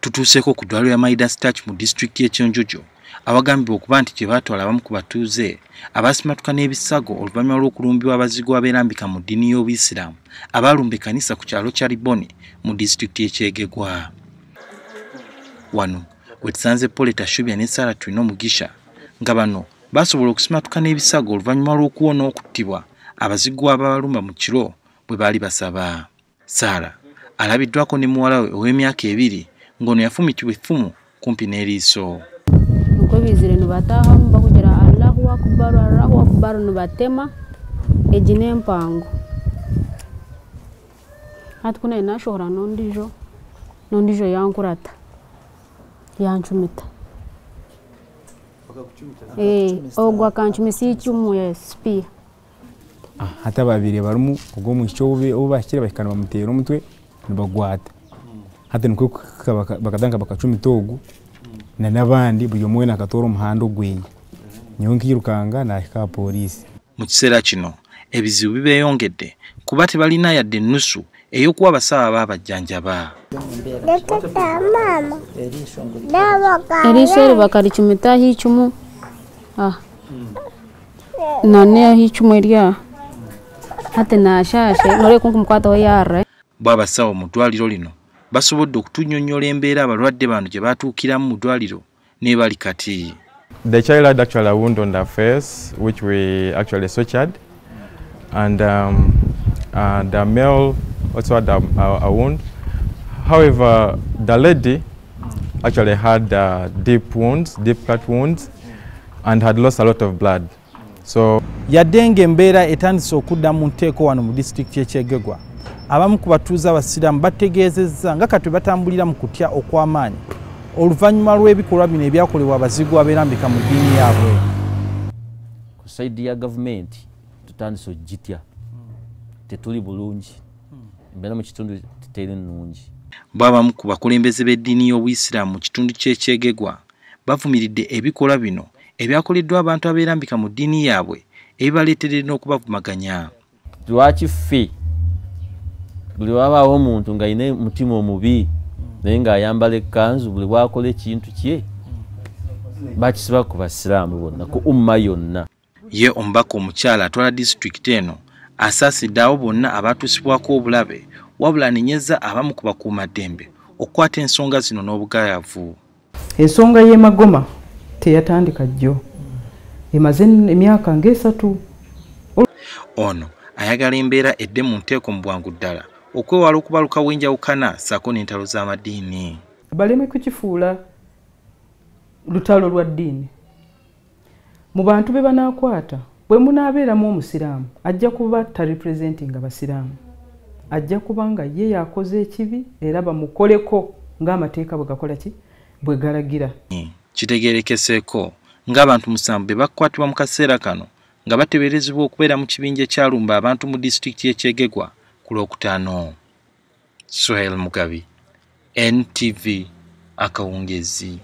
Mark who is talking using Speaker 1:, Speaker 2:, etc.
Speaker 1: Tutuuseeko ku ddwaliro ya Midas Touch mu disitulikiti y'e Kyenjojo awagambibwa okuba nti gye baatwala abamu ku batuuze abasimatuka n'ebisago oluvannyuma lw'okulumbibwa abazigu abeerambika mu ddiini y'Obuyisiraamu abaalumba ekkanisa ku kyalo kya Liboni mu disitulikiti y'e Kyegegwa. Wano we tusanze Paul Tashubya ne Sarah Twinomugisha nga bano basobola okusimatuka n'ebisago oluvannyuma lw'okuwona okuttibwa abazigu ababalumba mu kiro bwe baali basaba. Sarah alabiddwako ne muwala we ow'emyaka 2 ng'ono yafumitibwa effumu kumpi n'eriiso.
Speaker 2: Nko bizire nibatahamu bakugira Allahu Akbar, Allahu Akbar, nibatema egi n'empango. Hati kuna inashohora n'ondijo yankurata yancumita. Ogwo akancumisa icumu ya spear.
Speaker 3: Hata babiri barimu ogwo omwishiki obu bahikire bahikana bamuteera omutwe nibagwata. Hata nikwo bakatandika bakacumita ogu na n'abandi buri omwe akatoora omuhanda ogweye. Nyowe nkirukanga nahika aha poliisi.
Speaker 1: Mu kiseera kino ebizibu bibeeyongedde kuba tebalina yadde ennusu ey'okuwa abasawo abaabajjanjaba.
Speaker 2: Eriiso eri bakaricumita aho icumu nane aho icumu eri aha hati nashashe noreeka nkumukwataho yarra.
Speaker 1: Bo abasawo mu ddwaliro lino basobodde okutunnyonnyola embeera abalwadde bano gye batuukiramu mu ddwaliro n'ebali kati.
Speaker 4: The child had actually a wound on the face, which we actually sutured, and the male also had a wound. However, the lady actually had deep wounds, deep cut wounds, and had lost a lot of blood. So
Speaker 5: yadde ng'embeera etandise okudda mu nteeko wano mu disitulikiti y'e Kyegegwa, abamu ku batuuze abasiraamu bategeezezza nga kati batambulira mu kutya okw'amaanyi oluvannyuma lw'ebikolwa bino ebyakolebwa abazigu abeerambika mu ddiini yaabwe.
Speaker 6: Ku sayidi ya gavumenti tutandise okugitya, tetuli bulungi, embeera mu kitundu teteri nnungi.
Speaker 1: Bo abamu ku bakulembeze b'eddiini y'Obuyisiraamu mu kitundu ky'e Kyegegwa bavumiridde ebikolwa bino ebyakoleddwa abantu abeerambika mu ddiini yaabwe ebibaleetedde n'okubavumaganya.
Speaker 6: Lwaki ffe buli wabaawo omuntu ng'alina omutima omubi naye ng'ayambala ekkanzu buli bw'akola ekintu kye bakisiba ku basiraamu bonna ku umma yonna.
Speaker 1: Ye omubaka omukyala atwala disitulikiti eno asaasidde abo bonna abatuusibwako obulabe wabula anenyezza abamu ku bakuumaddembe okukwata ensonga zino n'obugaayavu.
Speaker 7: Ensonga y'e Magoma teyatandika jjo, emaze emyaka ng'esatu.
Speaker 1: Ono ayagala embeera edde mu nteeko mu bwangu ddala okwewala okubalukawo enjawukana ssaako n'entalo z'amadiini.
Speaker 7: Baleme kukifuula lutalo lwa ddiini. Mu bantu be banaakwata bwe munaabeeramu omusiraamu ajja kuba tarepresentinga basiraamu, ajja kuba nga ye yakoze ekibi era bamukoleko ng'amateeka bwe gakola ki bwe galagira.
Speaker 1: Kitegeerekeseeko ng'abantu 7 be bakwatibwa mu kaseera kano nga bateeberezebwa okubeera mu kibinja ekyalumba abantu mu disitulikiti y'e Kyegegwa ku Lwokutaano. Suhail Mugabi, NTV, akawungeezi.